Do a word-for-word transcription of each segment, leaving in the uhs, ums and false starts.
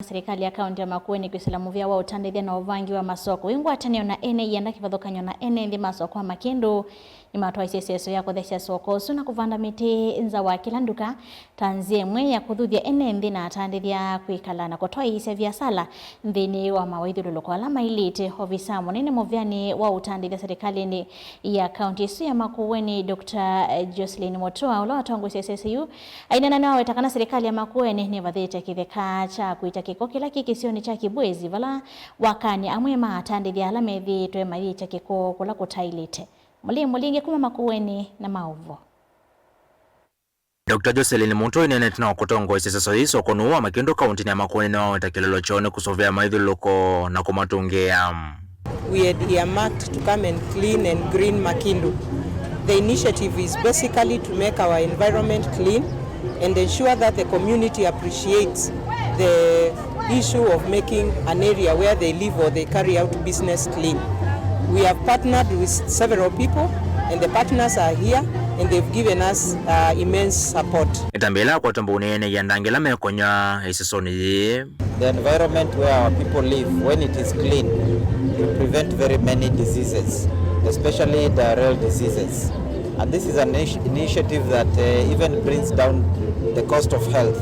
Serikali ya kaunti ya Makueni kwĩsĩla mũvĩa wa ũtandĩthya na ũvangi wa masoko wĩ ngwatanĩo na ene ianda kĩvathũkany'o na ene nthĩ ma soko wa Makindu nĩmatwaisye ĩseso ya kũthesya soko ũsu na kũvanda mĩtĩ nza wa kĩla nduka ta nzĩa ĩmwe ya kũthuthya ene nthĩ na atandĩthya kwĩkala na kũtwaĩĩsya viasala nthĩnĩ wa mawaithyũlũlũko ala mailĩte. Ovisa mũnene mũvĩanĩ wa ũtandĩthya serikalĩnĩ ya kaunti ĩsu ya Makueni, Doctor Jocelyn Mutua, ũla watongoesye ĩseso yu, aineena nĩwaweta kana serikali ya Makueni nĩvathĩte kĩtheka kya kũita kĩko kĩla kĩ kĩsionĩ kya Kibwezi, vala wakany'a amwe ma atandĩthya ala methĩĩtwe mayĩĩkya kĩko kũla kũtaĩlĩte. Mũlei Mũlingi kuma Makueni na maũvoo. Doctor Jocelyn Mutua aineenete na kũtongoesya ĩseso yĩĩ soko nũũ wa Makindu kauntinĩ ya Makueni nĩwaweta kĩlolo kyoo nĩ kũsũvĩa maithyũlũlũko na kũmatũngĩĩa. We had earmarked to come and clean and green Makindu. The initiative is basically to make our environment clean and ensure that the community appreciates the issue of making an area where they live or they carry out business clean. We have partnered with several people, and the partners are here, and they've given us, uh, immense support. Ĩtambya ĩla yakwatwa mbau nĩ ene ianda angĩ ala mekonywa ĩsesonĩ yĩĩ. The environment where our people live, when it is clean, it will prevent very many diseases, especially diarrheal diseases. And this is an initi-, initiative that, uh, even brings down the cost of health,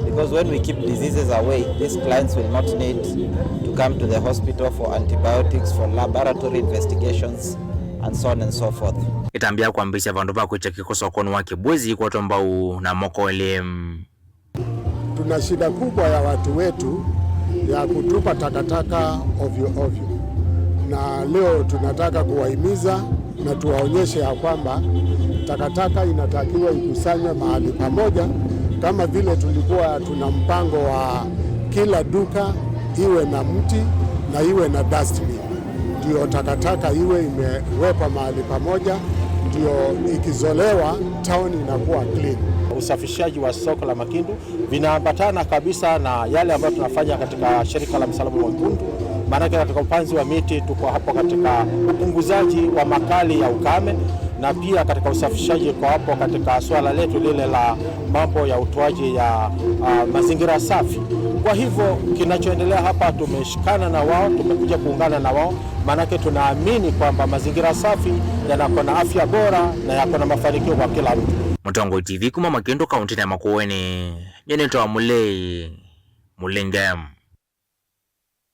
because when we keep diseases away, these clients will not need to come to the hospital for antibiotics, for laboratory investigations, and so on and so forth. Ĩtambya ya kwambĩĩsya vandũ va kwĩkya kĩko sokonĩ wa Kibwezi kwatwa mbau na moko elĩ. Tuna shida kubwa ya watu wetu ya kutupa takataka ovyo ovyo, na leo tunataka kuwahimiza na tuwaonyeshe ya kwamba takataka inatakiwa ikusanywe mahali pamoja, kama vile tulikuwa tuna mpango wa kila duka iwe na mti na iwe na dustbin, ndio takataka iwe imewekwa mahali pamoja, ndio ikizolewa, town inakuwa clean. Usafishaji wa soko la Makindu vinaambatana kabisa na yale ambayo tunafanya katika shirika la Msalaba Mwekundu, maanake katika upanzi wa miti tuko hapo katika upunguzaji wa makali ya ukame, na pia katika usafishaji tuko hapo katika suala letu lile la mambo ya utoaji ya, ah, mazingira safi. Kwa hivyo kinachoendelea hapa, tumeshikana na wao, tumekuja kuungana na wao, maanake tunaamini kwamba mazingira safi yanakuwa na afya bora na yako na mafanikio kwa kila mtu. Mũtongoi T V kuma Makindu kauntinĩ ya Makueni, nyie nĩtawa Mũlei Mũlinge.